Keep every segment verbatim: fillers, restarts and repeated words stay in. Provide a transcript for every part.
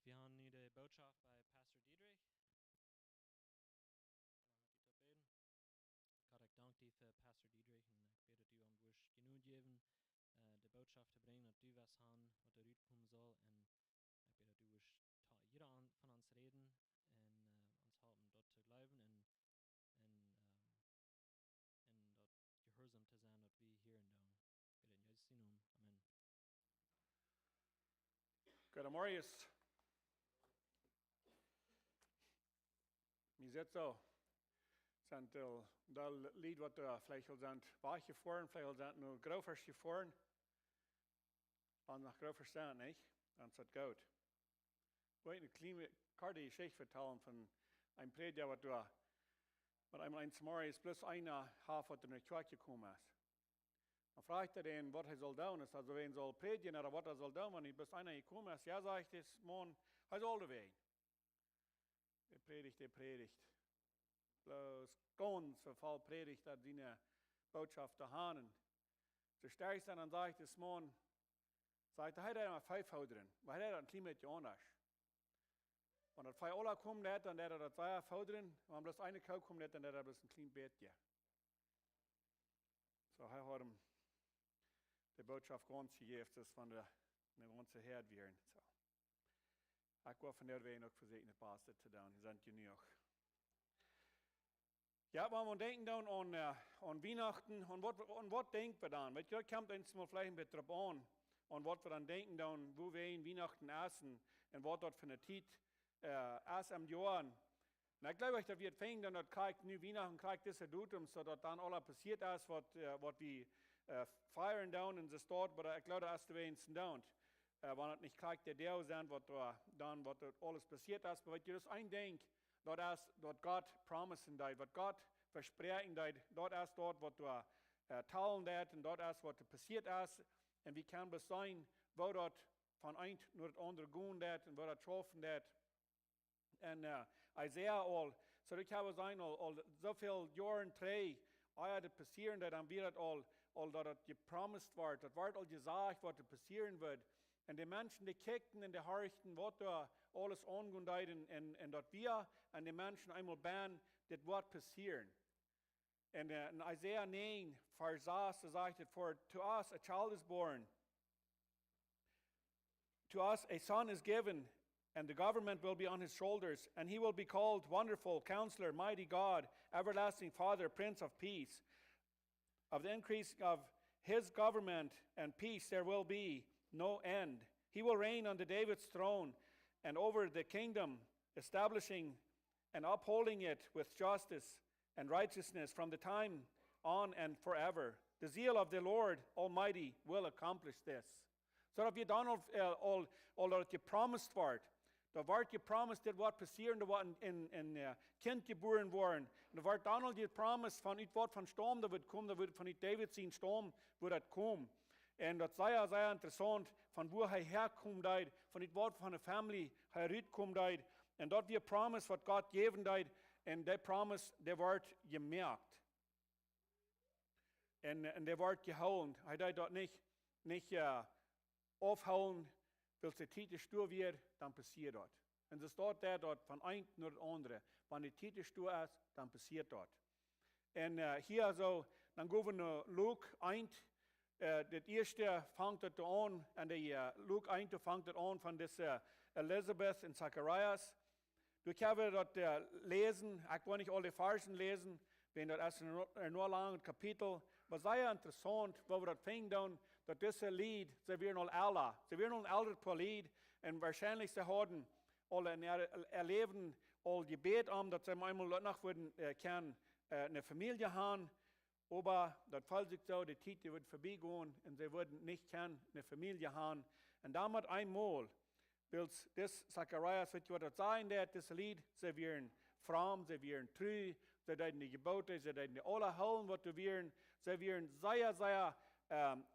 Wie haben nu de Botschaft von Pastor Diedrich. Gott, ekj dank die fa Pastor Diedrich un ekj bäd, daut du am wurscht Jnod jäwen, äh, de Botschaft to brinjen, daut du wurscht han, waut doa rutkomen saul. Un ekj bäd, daut du wurscht to jieda aun, von ons räden un, äh, ons halpen, daut to jleewen un, un, äh, un daut jehuarsom to sennen, daut wie hieren doonen. Ekj bäd en Jesus sien Nomen. Amen. Goodemorjes. Wie sent soo, sent aul, aul Lied, waut doa veleicht aul sent wajchjefoaren, veleicht aul sent no Groovesch jefoaren. Wan see no Groovesch sent, nich? Dan es daut goot. Ekj well eene kjliene, korte Jeschicht vetalen von een Prädja, waut doa met eemol eent Morjes bloos eena haft, waut enne Kjoakj jekomen es. Dan froagt hee dän, waut hee saul doonen. Es daut soo, wäa saul prädjen, ooda waut hee saul doonen, wan hee bloos eena jekomen es? Jo, sajcht dis Maun, hee saul doawäajen. Dee prädicht, dee prädicht. Bloos gaunz väl prädicht, daut siene Botschaft to han. Soo stoakj es, dan sajcht dis Maun, sajcht hee, hee deed mau Vee foodren, oba hee deed daut een kjlien bät aundasch. Wan daut Vee aula komen deed, dan deed hee daut sea foodren. Wan bloos eene Koo komen deed, dan deed hee bloos een kjlien bät. Soo, hee haud am de Botschaft gaunz jejäft, daut wan doa eene gaunze Häad wieren. Soo. Ekj well von doa wäajen uk vesieekjen, daut Baste to doonen. Jie sent jenuach. Jo, wan wie denkjen dan aun, äh, aun Wienachten, aun waut, aun waut denkj wie dan? Weetst, daut kjemt eemol veleicht een bät doaropp aun, aun waut wie dan denkjen dan, woo wie aun Wienachten essen un waut daut fa eene Tiet, äh, es em Joa. Un ekj gleew, daut wie daut finjen, dan daut krakjt nu Wienachten, krakjt dise Datum, soo daut dan aules passieet es, waut, äh, waut wie, äh, fieren doonen un soo waut, oba ekj gleew, daut es de Wens doonen. Äh, wan daut nich krakjt de Doag sent, waut doa, dan waut doa aules passieet es, oba weetst, daut es een Dinkj, daut es, daut Gott promisen deed, waut Gott vespräakjen deed, daut es daut, waut doa, äh, talen deed, un daut es, waut doa passieet es, un wie kjennen bloos seenen, woo daut von eent no daut aundre gonen deed un woo daut schaufen deed. Un, äh, Jesaja aul, soo daut ekj hab seenen aul, aul soo väl Joaren trigj, ea daut passieren deed, dan wia daut aul, aul daut daut jepromist wort, daut wort aul jesajcht, waut doa passieren wudd. Un de Menschen, dee kjikjten un dee horchten, waut doa aules aungonen deed, un, un, un daut wia, un de Menschen eemol bennen, dit woat passieren. Un, äh, en Jesaja näajen, Varsch sas, doa sajcht et: "For to us a child is born, to us a son is given, and the government will be on his shoulders, and he will be called Wonderful Counselor, Mighty God, Everlasting Father, Prince of Peace. Of the increase of his government and peace there will be no end. He will reign on the David's throne and over the kingdom, establishing and upholding it with justice and righteousness from the time on and forever. The zeal of the Lord Almighty will accomplish this." Soo daut wia dan aul, äh, aul, aul daut jepromist wort. Doa wort jepromist, dit woat passieren, doa woat een, een, een, äh, Kjint jebuaren woaren. Un doa wort dan aul jepromist von ut waut von Staum daut wudd komen, daut wudd von ut David sien Staum wudd daut komen. Un daut es sea, sea interessaunt, von wua hee häakomen deed, von ut waut von eene Family hee rutkomen deed. Un daut wia promise, waut Gott jäwen deed. Un dee promise, dee wort jemoakt. Un, un dee wort jehoolen. Hee deed daut nich, nich, äh, aufhoolen, wiels de Tiet to stoakj wia, dan passieed daut. Un soo steit daut, daut von eent no daut aundre. Wan de Tiet to stoakj es, dan passieed daut. Un, äh, hia soo, dan go wie no Lukas eent, äh, daut ieeschte fangt et aun, un de, äh, Lukas eent fangt et aun von dise Elisabet un Zacharias. Doa kjenn wie daut, äh, läsen. Ekj well nich aule Varschen läsen, wiels daut es een, een langet Kapitel. Oba sea interessaunt, woo wie daut finjen doonen, daut dise Lied, see wieren aul ella. See wieren aul een elret Poa Lied. Un woarschienlich see hauden aul en äa, äa Läwen aul jebät om, daut see mau eemol noch wudden, äh, kjennen, äh, eene Famielje han. Oba daut foll sikj soo, de Tiet, dee wudd verbie gonen un see wudden nich kjennen eene Famielje han. Un dan met eemol, wiels dis Zacharias, weetst waut daut sajen deed, dise Lied, see wieren fromm, see wieren tru, see deeden de Jeboten, see deeden de aule hoolen, waut doa wieren, see wieren sea, sea, ähm,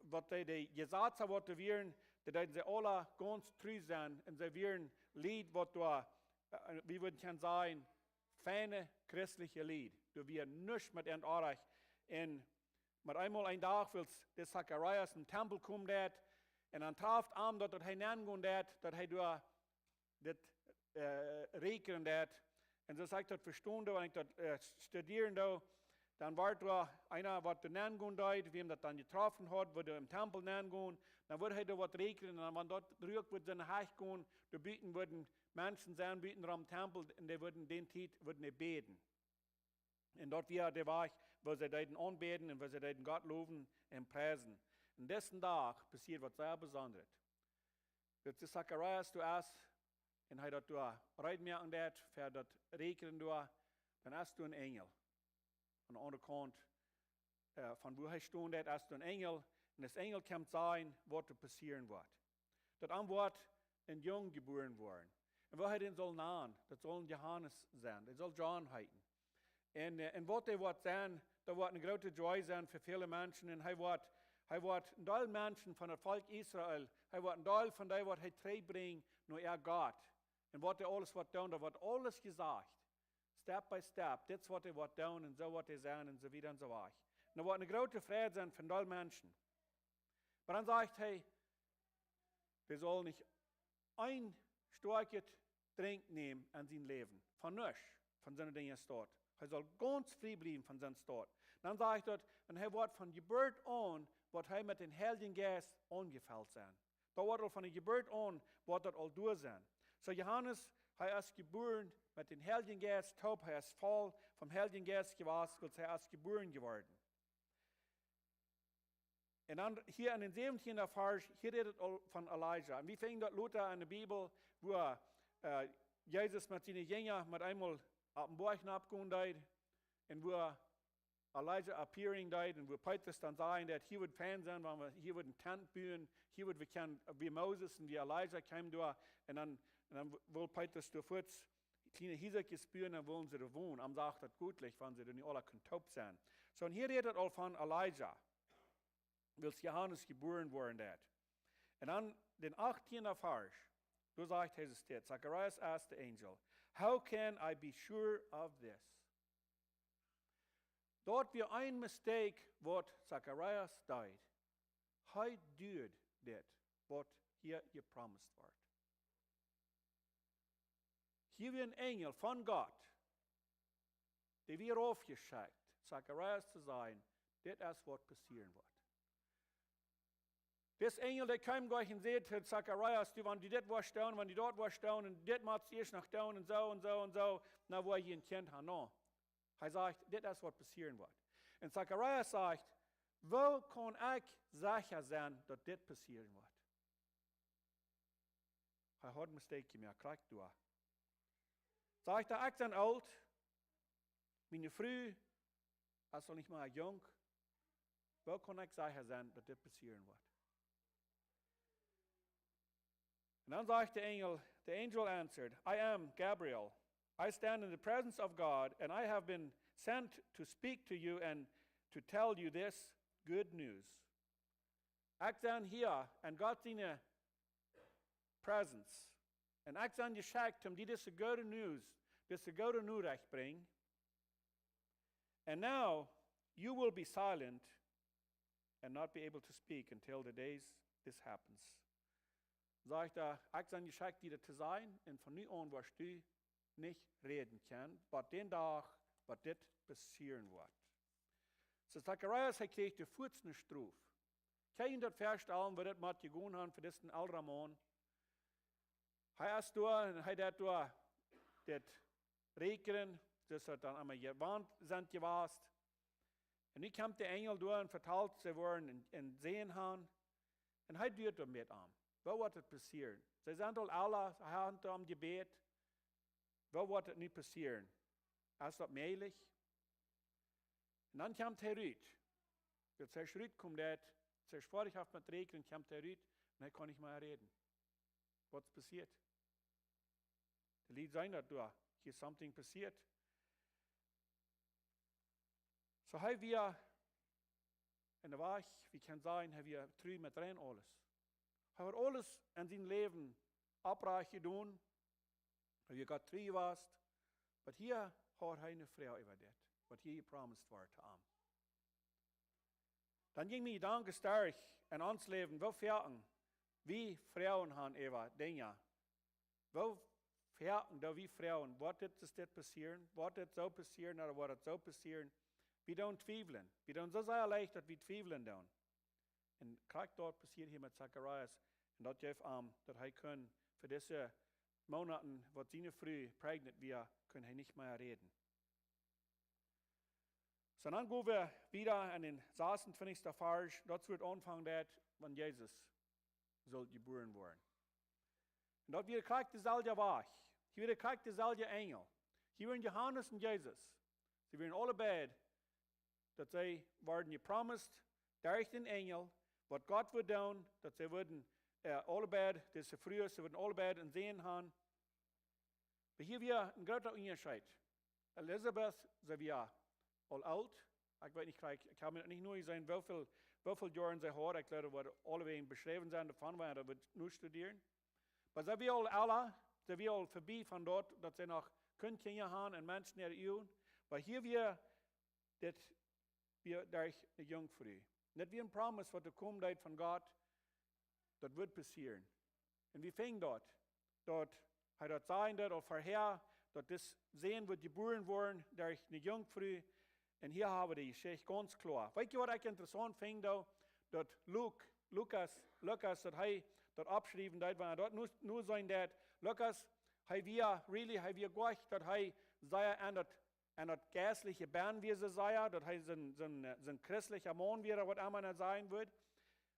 waut dee, de Jesazen, waut doa wieren, dee deeden see aule gaunz tru sennen, un see wieren Lied, waut doa, äh, wie wudden kjennen sajen, feine christelje Lied. Doa wia nuscht met an oajch. Un met eemol een Dach, wiels dis Zacharias em Tempel komen deed, un dan traft am daut, daut hee nengonen deed, daut hee doa dit äh, räakjnen deit. Un soo aus ekj daut vestonen doo, wan ekj daut äh, studieren doo, dan wort doa eena, waut doa nenn gonen deed, wäm daut dan jetroffen haud, wudd em Tempel nenn gonen, dan wudd hee doa waut räakjnen, un wan daut Ruak wudd sennen hach gonen, doa buten wudden Menschen sennen, buten rom Tempel, un dee wudden dän Tiet, wudden dee bäden. Un daut wia de Wajch, woo see deeden aunbäden un woo see deeden Gott lowen un priesen. Un disen Dach passieet waut sea Besondret. Daut de Zacharias doa es, un hee daut doa reed moaken deit, fa daut räakjnen doa, dan es doa een Enjel. Aun de aundre Kaunt äh, von wua hee stonen deit, es doa een Enjel. Un dis Enjel kjemt sajen, waut doa passieren woat. Daut am woat een Jung jebuaren woaren. Un woo hee dän saul nanen, daut saul een Johanes sennen. Dee saul John heeten. Un, äh, un waut hee woat sennen, daut woat eene groote Joy sennen fa väle Menschen. Un hee woat, hee woat een Deel Menschen von daut Volkj Israel, hee woat een Deel von dee, waut hee trigjbrinjen no äa Gott. Un waut hee aules woat doonen, daut woat aules jesajcht. Step by step, dit es waut hee woat doonen un soo woat hee sennen un soo wieda un soo wajch. Un daut woat eene groote Freid sennen fa een Deel Menschen. Oba dan sajcht hee, dee saul nich een stoakjet Drinkj nämen en sien Läwen. Von nuscht, von soone Dinja doa. Hee saul gaunz frie bliewen von soone Dinja. Dan sajcht daut, un hee woat von Jeburt aun, woat hee met dän Heiljen Jeist aunjefelt sennen. Daut woat aul von de Jeburt aun, woat daut aul doa sennen. Soo Johanes, hee es jebuaren met dän Heiljen Jeist, toop, hee es voll vom Heiljen Jeist jewast, wiels hee es jebuaren jeworden. Un dan hia en dän säwentieenden Varsch, hia rät et aul von Elija. Un wie finjen daut lota en de Bibel, wua äh, Jesus met siene Jinja met eemol opp dän Boajch nopp gonen deed. Un wua Elija appearing deed un wua Petrus dan säd, daut hia wudd fein sennen, wan wie hia wudden eene Tent buen, hia wudden wie kjennen, wua Moses un wua Elija kjeemen doa. Un dan, un dan wull Petrus doa fuaz kjliene Hieskjes buen un wullen see doa wonen. Am sajcht daut goot, wan see doa nu aula kunnen toop sennen. Soo, un hia rät et aul von Elija, wiels Johanes jebuaren worden deit. Un dan dän achtieenden Varsch, doa sajcht Jesus dit, Zacharias asked the angel, "How can I be sure of this?" Daut wia een mistake, waut Zacharias deed. Hee deed dit, waut hia jepromist wort. Hia wia een Enjel von Gott, dee wia aufjeschekjt, Zacharias to sajen, dit es waut passieren woat. Dis Enjel, dee kjeem nich un säd to Zacharias, du, wan du dit woascht doonen, wan du daut woascht doonen, un dit motst ieescht noch doonen, un soo, un soo, un soo, dan woa jie een Kjint han. Nä. Hee sajcht, dit es waut passieren woat. Un Zacharias sajcht, woo kaun ekj secha sennen, daut dit passieren woat? Hee haud een mistake jemoakt, krakjt doa. Sajcht hee, ekj sie oolt, miene Fru es aul nich mea junk, woo kaun ekj secha sennen, daut dit passieren woat? Un dan sajcht de Enjel, the angel answered, "I am Gabriel. I stand in the presence of God, and I have been sent to speak to you and to tell you this good news." Ekj sie hia en Gott siene presence. Un ekj sie jeschekjt, om die dise goode News, dise goode Norecht brinjen. And now you will be silent and not be able to speak until the days this happens. Sajcht hee, ekj sie jeschekjt, die daut to sajen, un von nu aun woascht du nich räden kjennen, bat dän Dach, waut dit passieren woat. Soo Zacharias, hee kjrieech de fuazste Strof. Kjenn jie daut vestonen, woo daut mott jegonen haben fa disen oolen Maun? Hee es doa un hee deit doa dit räakjnen, soo aus daut dan emma jewant sent jewast. Un nu kjemt de Enjel doa un vetalt, see woaren een, een Sän han. Un hee duat doa met am. Woo woat et passieren? See sent aul aula, hee haft am jebät. Woo woat et nu passieren? Es daut mäajlich? Un dan kjemt hee rut. Daut hee rut kjemt, daut hee foadich haft met räakjnen, kjemt hee rut un hee kaun nich mea räden. Waut es passieet? De Lied sajen daut doa, hia es something passieet. Soo hee wia en de Wajch, wie kjennen sajen, hee wia tru met rein aules. Hee haud aules en sien Läwen oprajcht jedonen, hee wia Gott tru jewast, oba hia haud hee eene Froag äwa dit, waut hia jepromist wort to am. Dan jinkj mien Jedanken stoakj en ons Läwen, woo foaken wie Froagen han äwa Dinja. Woo Häa, un doa wie froagen, woat dit, es dit passieren? Woat dit soo passieren, ooda woat daut soo passieren? Wie doonen twiewlen. Wie doonen soo sea leicht, daut wie twiewlen doonen. Un krakjt daut passieed hia met Zacharias. Un daut jeef am, daut hee kunn fa dise Moonaten, waut siene Fru pregnant wia, kunn hee nich mea räden. Soo, dan go wie wieda aun dän sasuntwintichsten Varsch. Daut woat aunfangen, daut wan Jesus sull jebuaren woaren. Un daut wia krakjt deeselwje Wajch. Hia wia krakjt deeselwje Enjel. Hia wieren Johanes un Jesus. See wieren aule beid, daut see worden jepromist derch dän Enjel, waut Gott wudd doonen, daut see wudden, äh, aule beid, dise Frues, see wudden aule beid een Sän haben. Oba hia wia een groota Unjascheet. Elisabeth, see wia aul oolt. Ekj weet nich, ekj, ekj hab mie nich nojeseenen, woo väl, woo väl Joaren see haud. Ekj jleew, daut woat aulawäajen beschräwen sennen, doavon, wan wie daut nu studieren. Oba see wia aul oolt, see wia aul vebie von daut, daut see noch kunn Kjinja haben un Menschen äare Uagen. Oba hia wia dit, wia derch eene Junkfru. Daut wia een Promise, waut doa komen deed von Gott, daut wudd passieren. Un wie finjen daut, daut hee daut säd, daut aul verhäa, daut dis Sän wudd jebuaren woaren derch eene Junkfru. Un hia hab wie de Jeschicht gaunz kloa. Weet jie, waut ekj interessaunt finj, daut, daut Luk-, Lukas, Lukas, daut hee daut oppschriewen deed, wan hee daut nu, nu säd, daut Lukas, hee wia, really, hee wia goa, daut hee sea aun daut, aun daut jeistliche Band wia, soo sea, daut hee soon, soon, äh, soon christelja Maun wia, waut emma eena sajen wudd.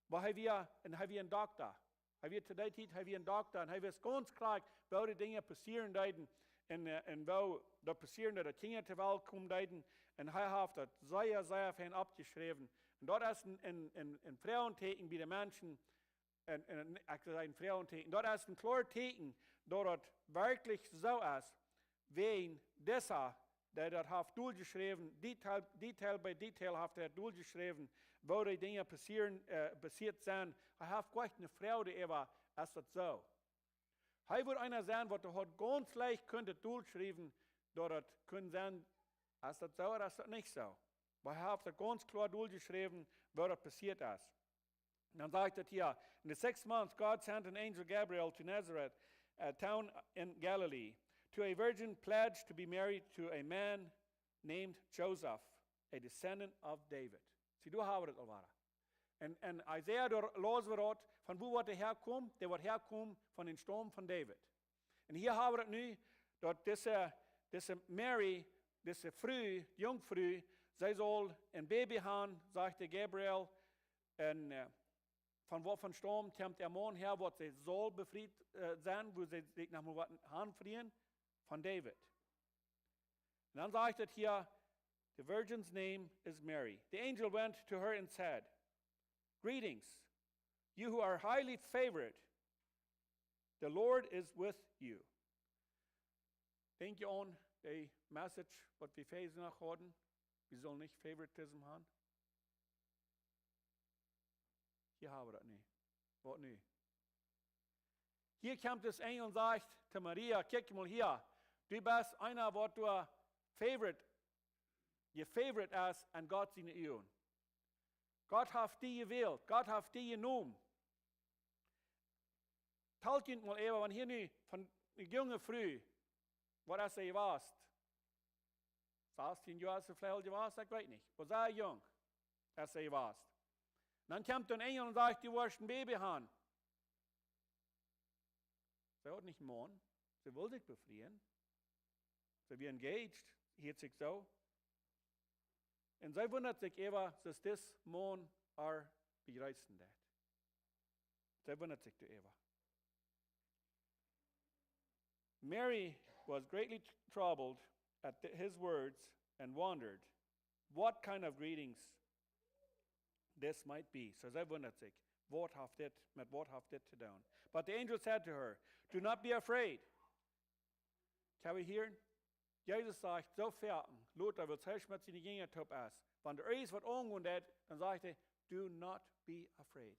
Oba hee wia, un hee wia een Dokta. Hee wia to dee Tiet, hee wia een Dokta. Un hee wist gaunz krakjt, woo de Dinja passieren deeden. Un, äh, un woo daut passieren deed, daut Kjinja to Welt komen deeden. Un hee haft daut sea, sea fein oppjeschräwen. Un daut es een, een, een, een Froagentieekjen bie de Menschen. Un, un ekj saj een Froagentieekjen. Daut es een kloaret Tieekjen, daut daut werkjlich soo es, wäajen disa, dee daut haft doljeschräwen, Detail, Detail bie Detail haft hee doljeschräwen, woo de Dinja passieren, äh, passieet sent. Hee haft krakjt eene Froag doaräwa, es daut soo? Hee wudd eena sennen, waut hee haud gaunz leicht kunt dolschriewen, daut daut kunn sennen, es daut soo ooda es daut nich soo? Oba hee haft daut gaunz kloa doljeschräwen, woo daut passieet es. Dan sajcht et hia: "In the sixth month, God sent an angel Gabriel to Nazareth, a town in Galilee, to a virgin pledged to be married to a man named Joseph, a descendant of David." See, doa hab wie et aul wada. Un, un Jesaja, doa läs wie daut, von wua woat hee häakomen? Dee woat häakomen von dän Staum von David. Un hia hab wie et nu, daut dise, dise Mary, dise Fru, Junkfru, see saul een Baby haben, sajcht de Gabriel, un, äh, von waut von Staum kjemt äa Maun häa, waut see saul befriet, äh, sennen, wua see sikj noch mol woat haben frieen? Von David. Un dan sajcht et hia: "The virgin's name is Mary. The angel went to her and said, 'Greetings, you who are highly favored. The Lord is with you.'" Denkj jie aun de Message, waut wie Fäajenach hauden? Wie sellen nich Favoritism haben. Hia hab wie daut nu. Waut nu? Hia kjemt dis Enjel un sajcht to Maria: "Kjikj mol hia, du best eena, waut doa favored, jefavored es aun Gott siene Uagen. Gott haft die jewält, Gott haft die jenomen." Talt junt mol äwa, wan hia nu von de junge Fru, waut es see jewast? Sastieen Joa es see veleicht jewast, ekj weet nich. Oba sea junk es see jewast. Dan kjemt een Enjel un sajcht: "Du woascht een Baby haben." See haud nich Maun. See wull sikj befrieen. See wia engaged, hieet sikj soo. Un see wundat sikj äwa, daut dis Maun äa bejreessen deed. See wundat sikj doaräwa. Mary was greatly tr-, troubled at th-, his words and wondered what kind of greetings this might be. Soo see wundat sikj, waut haft dit, met waut haft dit to doonen? But the angel said to her, "Do not be afraid." Kjenn wie hia? Jesus sajcht soo foaken, lota, wiels hee met siene Jinja toop es, wan doa irjent waut aungonen deit, dan sajcht hee: "Do not be afraid."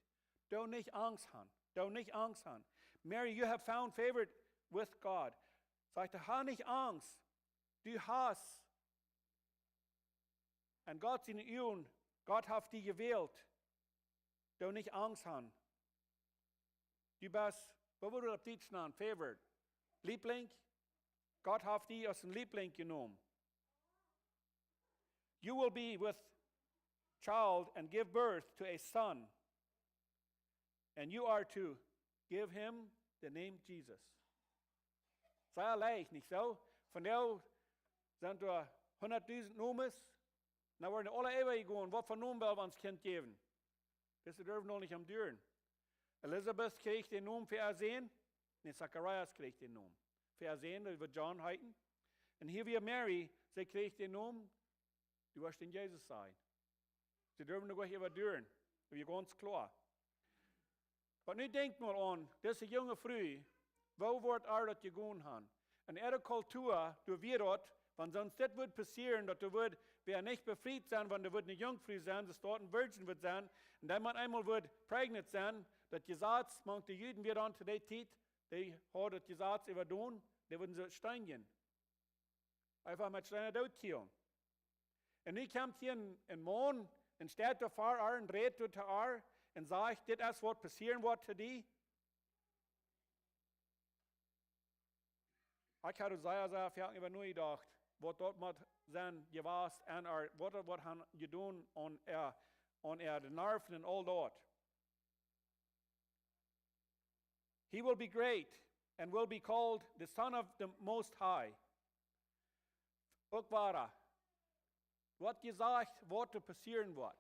Doo nich Angst haben. Doo nich Angst haben. "Mary, you have found favor with God." Sajcht hee: "Hab nich Angst. Du hast aun Gott siene Uagen, Gott haft die jewält. Doo nich Angst haben. Du best, waut wudd daut opp Dietsch nanen? Favored. Liebling, Gott haft die aus een Liebling jenomen. You will be with child and give birth to a son, and you are to give him the name Jesus. Sea leicht, nich soo? Vondoag sent doa hundatdusent Nomes, dan woaren dee aule äwajegonen, waut fa Nomen well wie ons Kjint jäwen? Dise derwen noch nich aum duren. Elisabeth kjrieech dän Nomen fa äa Sän. Nä, Zacharias kjrieech dän Nomen fa äa Sän, dee wudd John heeten. Un hia wia Mary, see kjrieech dän Nomen, du woascht dän Jesus sennen. See derwen noch nich äwaduren. Daut wia gaunz kloa. Oba nu denkjt mol aun dise junge Fru, woo woat äa daut jegonen haben? En äare Kultua, doa wia daut, wan sest dit wudd passieren, daut doa wudd wäa nich befriet sennen, wan doa wudd eene Junkfru sennen, see daut eene Virgin wudd sennen, un dan mau eemol wudd pregnant sennen, daut Jesaz mank de Juden wia dan to dee Tiet, dee haud daut Jesaz äwadonen, dee wudden see steenjen. Eefach met Steena doot kjillen. Un nu kjemt hia een, een Maun un steit doa ver äa un rät doa to äa un sajcht: "Dit es waut passieren woat to die." Ekj haud sea, sea väl äwa nojedocht, waut daut mott sennen jewast un äa, waut daut woat haben jedonen aun äa, aun äa de Nerven un aul daut. He will be great and will be called the Son of the Most High. Uk wada, waut jesajcht, waut to passieren woat.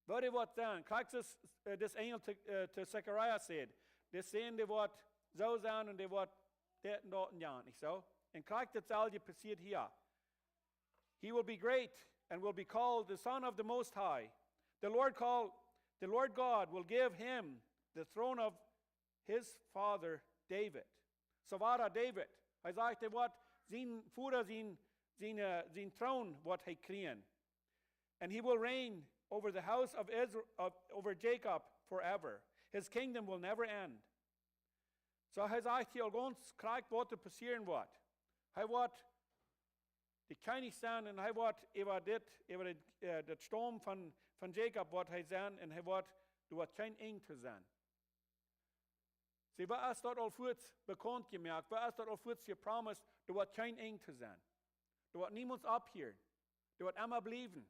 Woo dee woat sennen. Krakjt soo aus, äh, dis Enjel to, äh, to Zacharias säd. Dis Sän, dee woat soo sennen un dee woat dit un daut un jant, nich soo? Un krakjt daut selwje passieet hia. He will be great and will be called the Son of the Most High. The Lord call, the Lord God will give him the throne of his father David. Soo wada David. Hee sajcht, hee woat sien Voda sien, sien, äh, sien Troon woat hee kjrieen. And he will reign over the house of Israel, of, over Jacob forever. His kingdom will never end. Soo, hee sajcht hia aul gaunz krakjt, waut doa passieren woat. Hee woat de Kjennich sennen un hee woat äwa dit, äwa daut, äh, daut Staum von, von Jakob woat hee sennen un hee woat, doa woat kjeen Enj to sennen. See, woo es daut aul fuaz bekaunt jemoakt? Woo es daut aul fuaz jepromist? Doa woat kjeen Enj to sennen. Doa woat niemols opphieren. Doa woat emma bliewen.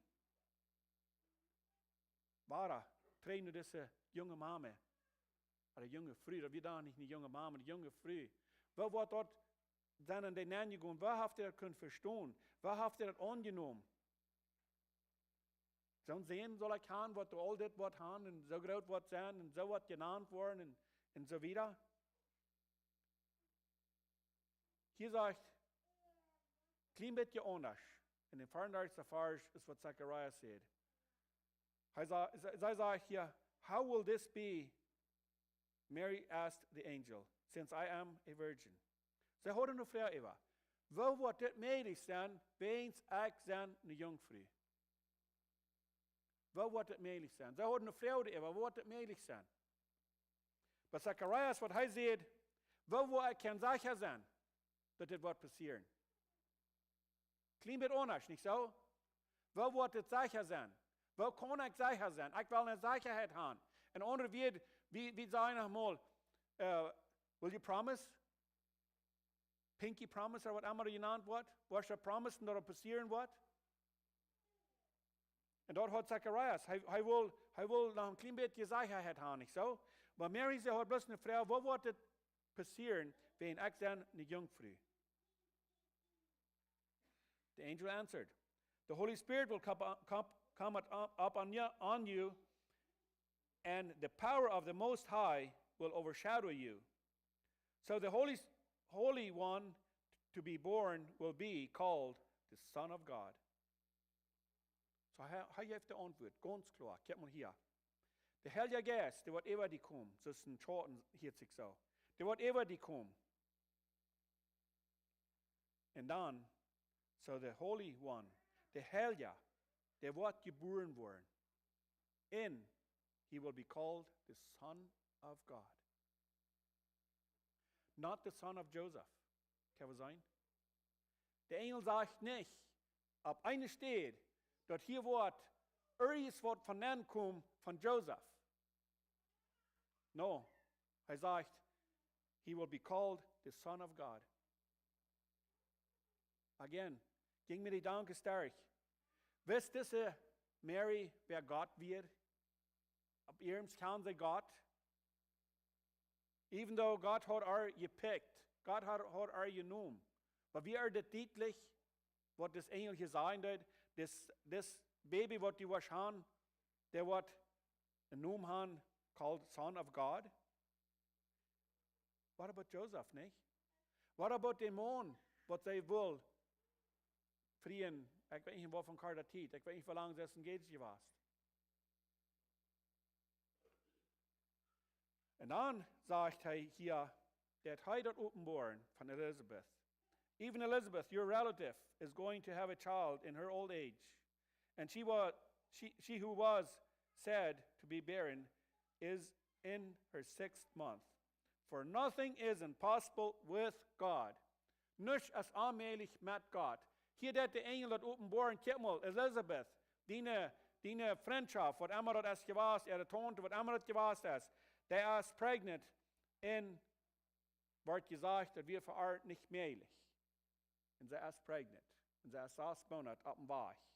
Wada, trigj no dise junge Mame. Ooda junge Fru, daut wia dan nich eene junge Mame, eene junge Fru. Woo woat daut sennen en dee nenjegonen? Woo haft dee daut kunt vestonen? Woo haft dee daut aunjenomen? Soon Sän saul ekj haben, waut aul dit woat haben un soo groot woat sennen un soo woat jenant woaren un, un soo wieda. Hia sajcht, kjlien bät aundasch. En dän veeaundartichsten Varsch es waut Zacharias sajcht. Hee sa-, see, see sajcht hia: "How will this be?" Mary asked the angel, "Since I am a virgin." See haud eene Froag äwa: "Woo woat dit mäajlich sennen, wiels ekj sie eene Junkfru?" Woo woat dit mäajlich sennen? See haud eene Froag äwa, woo woat dit mäajlich sennen? Oba Zacharias, waut hee sajcht: "Woo woa ekj secha sennen, daut dit woat passieren?" Kjlien bät aundasch, nich soo? Woo woat dit secha sennen? Woo kaun ekj secha sennen? Ekj well eene Sechaheit haben. En aundre Wieed, woo, woo saj ekj noch mol, äh, will you promise? Pinky promise, ooda waut emma jenant woat. Woascht du promisen, daut et passieren woat? Un daut haud Zacharias. Hee, hee wull, hee wull noch een kjlien bät Sechaheit haben, nich soo? Oba Mary, see haud bloos eene Froag: "Woo woat dit passieren, wiels ekj sie eene Junkfru?" The angel answered, "The Holy Spirit will come, come, come up, up on you, on you, and the power of the Most High will overshadow you. So the Holy, Holy One to be born will be called the Son of God." Soo, hee, hee jeft de Auntwuat, gaunz kloa. Kjikj mol hia. De Heilja Jeist, dee woat äwa die komen, soo aus een Schauten hieet sikj soo. Dee woat äwa die komen. Un dan, so the Holy One, de Heilja, dee woat jebuaren woaren. And he will be called the Son of God. Not the son of Joseph. Kjenn wie seenen? De Enjel sajcht nich opp eene Städ, daut hia woat irjent waut von nenn komen von Josef. No, hee sajcht, "He will be called the Son of God." Again, jinkj mie de Jedanken derch. Wist dise Mary, wäa Gott wia? Opp iernst kjand see Gott? Even though Gott haud äa jepickt, Gott haud, haud äa jenomen. Oba wia äa daut dietlich, waut dis Enjel jesajcht haud, dis, dis Baby, waut du woascht han, dee woat een Nomen han, called Son of God? What about Joseph, nich? What about de Maun, waut see wull frieen? Ekj weet nich, en waut fa Tiet, ekj weet nich, woo lang see engaged jewast. Un dan sajcht hee hia, daut hee daut openboaren von Elisabeth. Even Elizabeth, your relative, is going to have a child in her old age. And she was, she, she who was said to be barren is in her sixth month. For nothing is impossible with God. Nuscht es onmäajlich met Gott. Hia deit de Enjel daut openboaren, kjikj mol, Elisabeth, diene, diene Frintschoft, waut emma daut es jewast, äare Taunte, waut emma daut jewast es, dee es pregnant un woat jesajcht, daut wia fa äa nich mäajlich. Un see es pregnant. Un see es sas Moonat opp dän Wajch.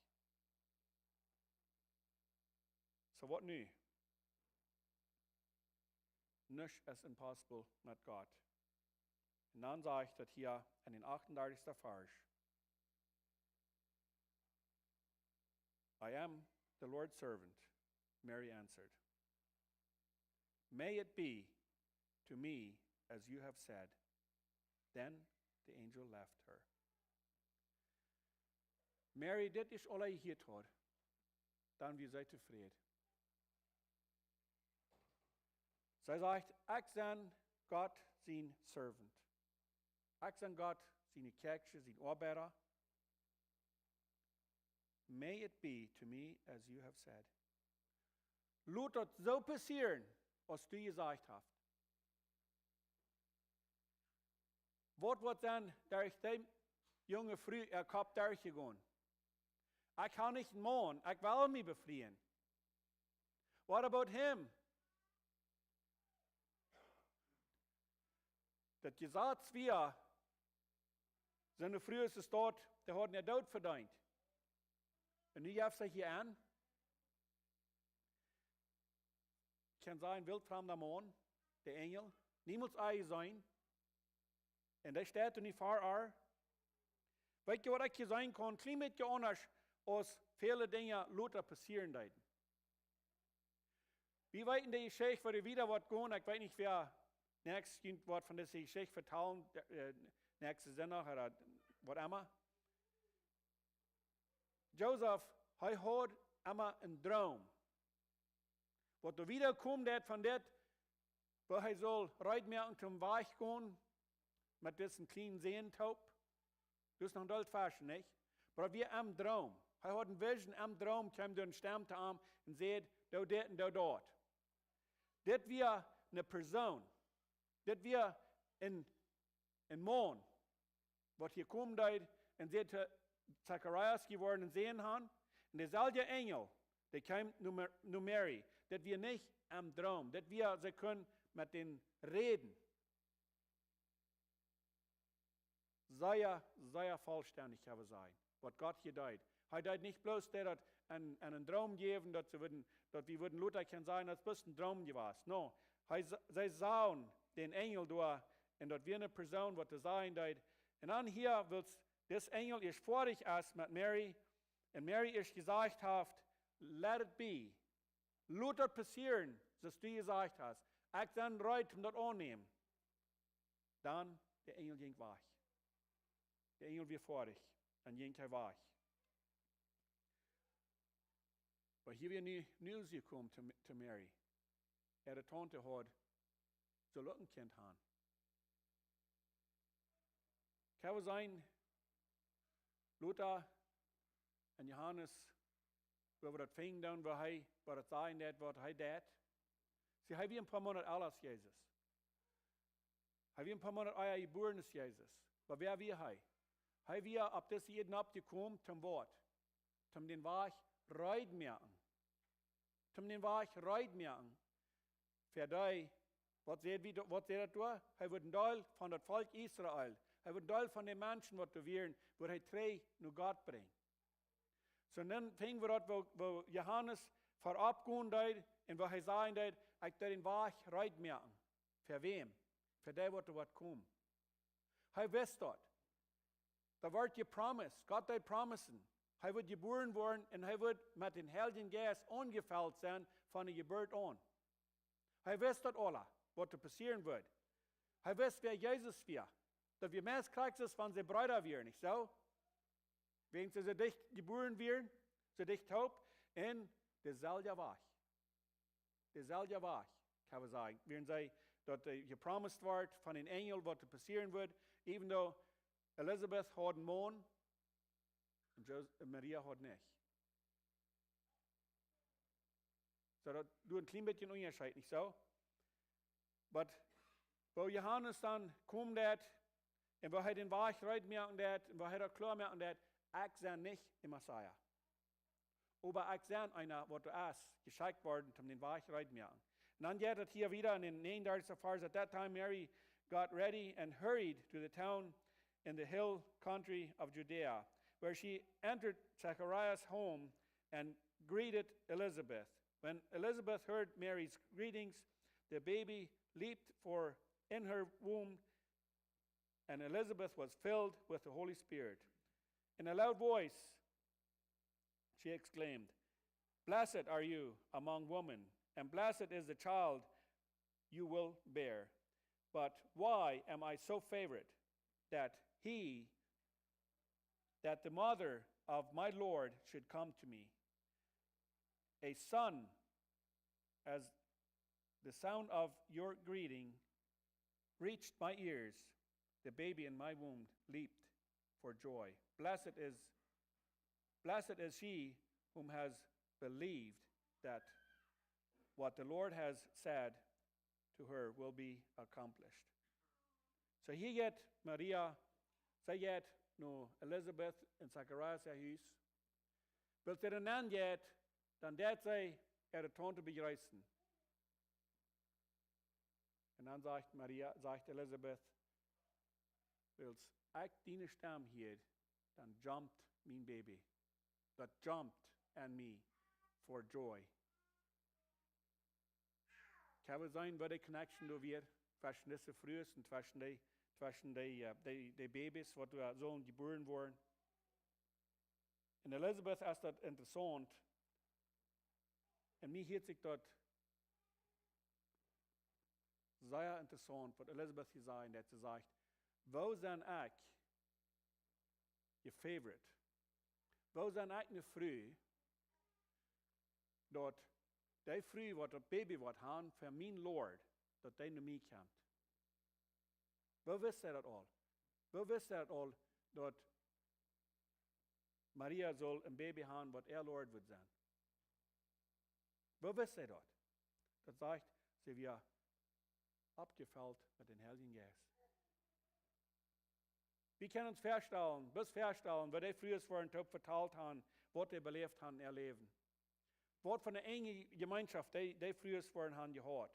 So waut nu? Nuscht es impossible met Gott. Un dan sajcht daut hia en dän achtundartichsten Varsch: "I am the Lord's servant," Mary answered. "May it be to me as you have said." Then the angel left her. Mary, dit es aules hia, dan wia see tofräd. See sajcht: "Ekj sie Gott sien Servant. Ekj sie Gott siene Kjäakjsche, sien Oabeida. May it be to me as you have said." Lot daut soo passieren, aus du jesajcht hast. Waut woat dan derch dee junge Fru äa Kopp derchjegonen? Ekj hab nich een Maun, ekj well mie befrieen. What about him? Daut Jesaz wia, soone Fru es daut, dee haud äa Doot vedeent. Un nu jeft see hia aun. Kaun sennen, wildfremda Maun, de Enjel, niemols ea jeseenen. Un dee steit doa nu ver äa. Weetst du, waut ekj hia seenen kaun? Kjlien bät aundasch aus väle Dinja lota passieren deeden. Wie weeten de Jeschicht, woo dee wieda woat gonen. Ekj weet nich, wäa näakjst woat von dise Jeschicht vetalen, äh, näakjsten Sindach ooda waut emma. Josef, hee haud emma een Droom. Waut doa wieda kjemt, daut von dit, woo hee saul reed moaken toom wajchgonen met disen kjlienen Sän toop. Daut es noch een Deel Varsch, nich? Oba wia em Droom. Hee haud eene Vision, em Droom kjeem doa eene Stemm to am un säd: "Doo dit un doo daut." Dit wia eene Persoon. Dit wia een, een Maun, waut hia komen deed un säd to Zacharias: "Jie woaren eenen Sän han." Un deeselwja Enjel, dee kjeem no Mar-, no Mary. Dit wia nich em Droom. Dit wia, see kunn met dän räden. Sea, sea vollstendich, kjenn wie sajen, waut Gott hia deed. Hee deed nich bloos daut en, en een Droom jäwen, daut see wudden, daut wie wudden lota kjennen sajen, daut es bloos een Droom jewast. No, hee sa-, see sagen dän Enjel doa, un daut wia eene Persoon, waut to sajen deed. Un dan hia, wiels dis Enjel ieescht foadich es met Mary, un Mary ieescht jesajcht haft: "Let it be. Lot daut passieren, soo aus du jesajcht hast. Ekj sie reed, om daut aunnämen." Dan, de Enjel jinkj wajch. De Enjel wia foadich un jinkj hee wajch. Oba hia wia nu News jekomen to, to Mary. Äare Taunte haud, see wull een Kjint han. Kjenn wie seenen, Lota un Johanes, woo wie daut finjen doonen, woo hee, woo daut sajen deed, waut hee deed. See, hee wia een poa Moonat ella aus Jesus. Hee wia een poa Moonat ea jebuaren aus Jesus. Oba wäa wia hee? Hee wia opp dise Ieed nopp jekomen, toom waut? Toom dän Wajch reed moaken. Toom dän Wajch reed moaken. Fa dee, waut säd wie, waut säd daut doa? Hee wudd een Deel von daut Volkj Israel. Hee wudd een Deel von de Menschen, waut doa wieren, wudd hee trigj no Gott brinjen. Soo dan finj wie daut, woo, woo Johanes verop gonen deed un woo hee sajen deed: "Ekj doo dän Wajch reed moaken." Fa wäm? Fa dee, waut doa woat komen. Hee wist daut. Doa wort jepromist. Gott deed promisen. Hee wudd jebuaren woaren un hee wudd met dän Heiljen Jeist aunjefelt sennen von de Jeburt aun. Hee wist daut aula, waut doa passieren wudd. Hee wist, wäa Jesus wia. Daut wia meist Christus von siene Breeda wia, nich soo? Wäajen see soo dicht jebuaren wieren, soo dicht toop, un deeselwja Wajch. Deeselwja Wajch, kaun wie sajen. Wieren see, daut, äh, jepromist wort von een Enjel, waut doa passieren wudd, even though Elisabeth haud een Maun un Jos-, Maria haud nich. Soo, daut doa een kjlien bät Unjascheet, nich soo? Oba woo Johanes dan komen deed, un woo hee dän Wajch reed moaken deed, un woo hee daut kloa moaken deed: "Ekj sie nich de Messias. Oba ekj sie eena, waut doa es jeschekjt worden, om dän Wajch reed moaken." Un dan jeit daut hia wieda en dän näajenundartichsten Varsch: "At that time Mary got ready and hurried to the town in the hill country of Judea, where she entered Zachariah's home and greeted Elizabeth. When Elizabeth heard Mary's greetings, the baby leaped for in her womb, and Elizabeth was filled with the Holy Spirit. In a loud voice, she exclaimed, 'Blessed are you among women, and blessed is the child you will bear. But why am I so favored that he, that the mother of my Lord should come to me? A son, as the sound of your greeting reached my ears, the baby in my womb leaped for joy. Blessed is, blessed is she whom has believed that what the Lord has said to her will be accomplished.'" Soo hia jeit Maria, see jeit no Elisabeth un Zacharias äa Hus. Wiels see doa nenn jeit, dan deit see äare Taunte bejreessen. Un dan sajcht Maria, sajcht Elisabeth: "Wiels ekj diene Stemm hieed, dan jumpt mien baby. Daut jumpt en mie for joy." Kaun wie seenen, woo de connection doa wia tweschen dise Frues un tweschen dee, tweschen dee, äh, dee, dee Babys, waut doa sullen jebuaren woaren. Un Elisabeth es daut interessaunt. Un mie hieet sikj daut sea interessaunt, waut Elisabeth hia sajcht, daut see sajcht: "Woo sie ekj jefavored? Woo sie ekj eene Fru, daut dee Fru, waut daut baby woat han, fa mien Lord, daut dee no mie kjemt?" Woo wist see daut aul? Woo wist see daut aul, daut Maria sull een baby han, waut äa Lord wudd sennen? Woo wist see daut? Daut sajcht, see wia oppjefelt met dän Heiljen Jeist. Wie kjennen ons väastalen, bloos väastalen, woo dee Frues woaren toop vetalt han, waut dee beläft han en äa Läwen. Waut fa eene enje Jemeenschoft dee, dee Frues woaren han jehaut.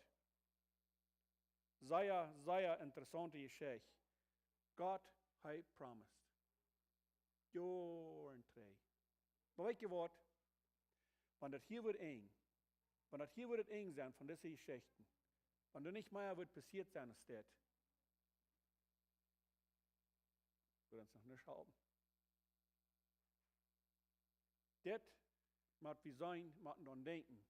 Sea, sea interessaunte Jeschicht. Gott, hee promised. Joaren trigj. Oba weetst waut? Wan daut hia woat enj, wan daut hia woat daut Enj sennen von dise Jeschichten, wan doa nich mea woat passieet sennen aus dit, woat ons noch nuscht halpen. Dit mott wie seenen, motten doaraun denkjen,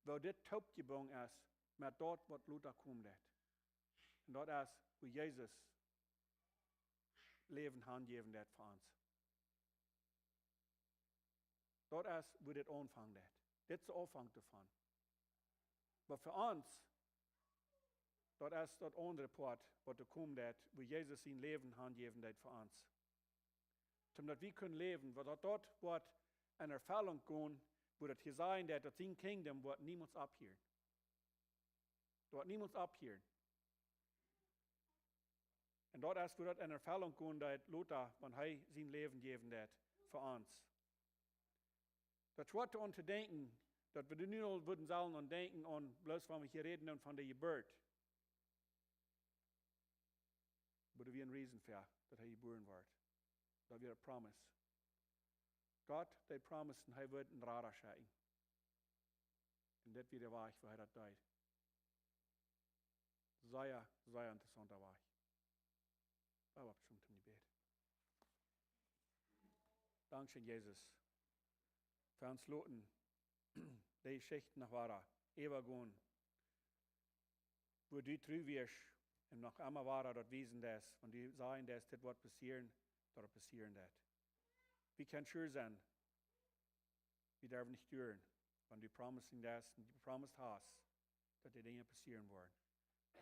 woo dit toopjebungen es met daut, waut lota komen deit. Un daut es, woo Jesus Läwen hanjäwen deit fa ons. Daut es, woo dit aunfangen deit. Dit es de Aunfank doavon. Oba fa ons, daut es daut aundre Poat, waut doa komen deit, woo Jesus sien Läwen hanjäwen deit fa ons. Soo daut wie kjennen läwen, woo daut, daut woat en Erfellunk gonen, woo daut hia sajcht, daut, daut sien kingdom woat niemols opphieren. Daut woat niemols opphieren. Un daut es, woo daut en Erfellunk gonen deit lota, wan hee sien Läwen jäwen deit fa ons. Daut es schwoa aun to denkjen, daut wie nu aul wudden sellen aun denkjen, aun bloos wan wie hia räden dan von de Jeburt. Oba doa wia een reason fa daut hee jebuaren wort. Daut wia de promise. Gott deed promisen, hee wudd een Rada schekjen. Un dit wia de Wajch woo hee daut deed. Sea, sea interessaunta Wajch. Wie haben schon toom Jebäd. Dankscheen, Jesus, fa ons loten dee Jeschicht noch wada äwagonen, wua du tru wieescht un noch emma wada daut wiesen deist, wan du sajen deist, dit woat passieren, daut et passieren deit. Wie kjennen sure sennen, wie derwen nich duaren, wan du promising deist un du promised hast, daut dee Dinja passieren woaren.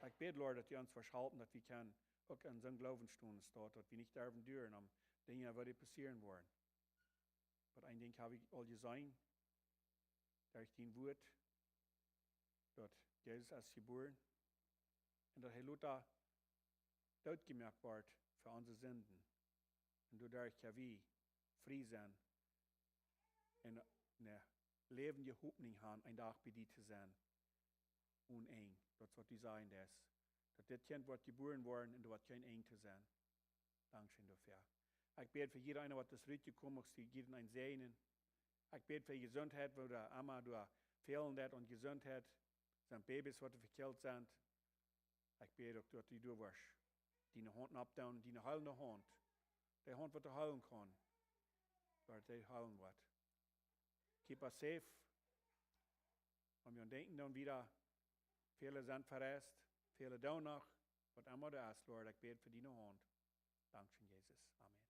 Ekj bäd, Lord, daut du ons woascht halpen, daut wie kjennen uk en soon Gloowen stonen, daut wie nich derwen duaren om Dinja, waut passieren woaren. Oba een Dinkj hab ekj aul jeseenen, derch dien Wuat, daut Jesus es jebuaren un daut hee lota dootjemoakt wort fa onse Sinden. Un doaderch kjenn wie frie sennen un eene läwendje Hopninj han, een Dach bie die to sennen. Onen Enj. Daut es waut du sajen deist. Daut dit Kjint woat jebuaren woaren un doa woat kjeen Enj to sennen. Dankscheen doafäa. Ekj bäd fa jieda eena, waut es rutjekomen, mucht du jieda eenen säajnen. Ekj bäd fa Jesuntheit, wua emma doa fälen deit aun Jesuntheit. Sent Babys, waut vekjelt sent. Ekj bäd uk, daut du doa woascht diene Haunt oppdoonen, diene heelende Haunt. Dee Haunt, waut heelen kaun. Daut dee heelen woat. Keep us safe. Om wie denkjen dan wada, väle sent vereist, väle doonen noch, waut emma doa es, Lord, ekj bäd fa diene Haunt. Dankscheen, Jesus. Amen.